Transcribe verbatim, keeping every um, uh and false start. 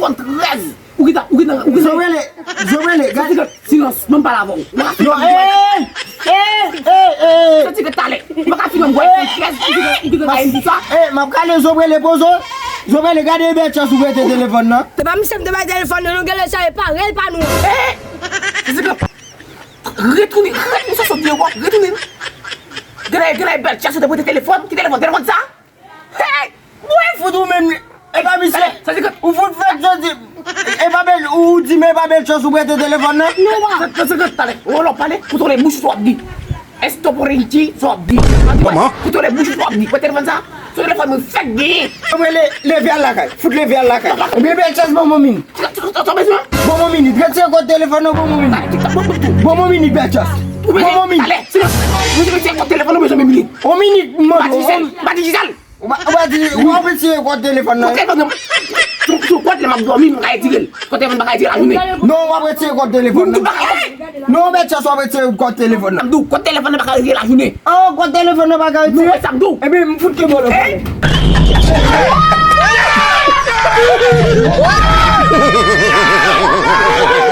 sou an trèz. Ou gentan, ou gentan, ou gentan. Zobrele, Zobrele, gade. Silans, silans, mwen pale avè w. Mwen ka fin yon gwa. Santi ke talè. Mwen ka fin yon gwa. Trèz, ou gentan, ou gentan. Sa. Ey, m ap kale Zobrele pozo. Zobrele, gade bèl chans ou prete telefòn nan. Se pa misye m te bay telefòn nan, nou genlè sa e parèy pa nou. Santi ke Retounen, retounen sou sòt de wòk, retounen. Genlè, genlè bèl chans ou te prete telefòn, ki telefòn, telefòn sa? Hey! Mwen fout ou menm, e pa misye. Ou fout fèk jodi, e pa bèl, ou di men e pa bèl chans ou prete telefòn nan? Non, pa. Sa, sa, sa, talè, ou lò pale, kontwole bouch ou sa w ap di. Estoporenki sa w ap di. Kòman? Kontwole bouch ou sa w ap di. Prete telefòn sa? Sou telefòn mwen fèk genyen. Mwen le, leve al lakay. Fout leve al lakay. Ebyen bèl chans ban mwen minit. Sa, sa, sa, sa w bezwen? Ban mwen minit. Retire kòd telefòn nan, ban mwen minit. Ban mwen minit bèl chans. Ban mwen minit. Talè, silans. Ou bezwen retire kòd telefòn nan, ou bezwen minit. On minit, m mande w. Pa dijitèl, pa dijitèl. Ou pa, ou pa di, w ap retire kòd telefòn nan. Kòd telefòn nan. Sou, sou kòd la m ap dòmi, m ka retire l. Kòd telefòn pa ka retire lajounen. Non, w ap retire kòd telefòn nan. Non, Mathias, w ap retire kòd telefòn nan. M di w, kòd telefòn nan pa ka retire lajounen. Oh, kòd telefòn nan pa ka retire? Non, sa m di w. Ebyen, m fout kenbe w.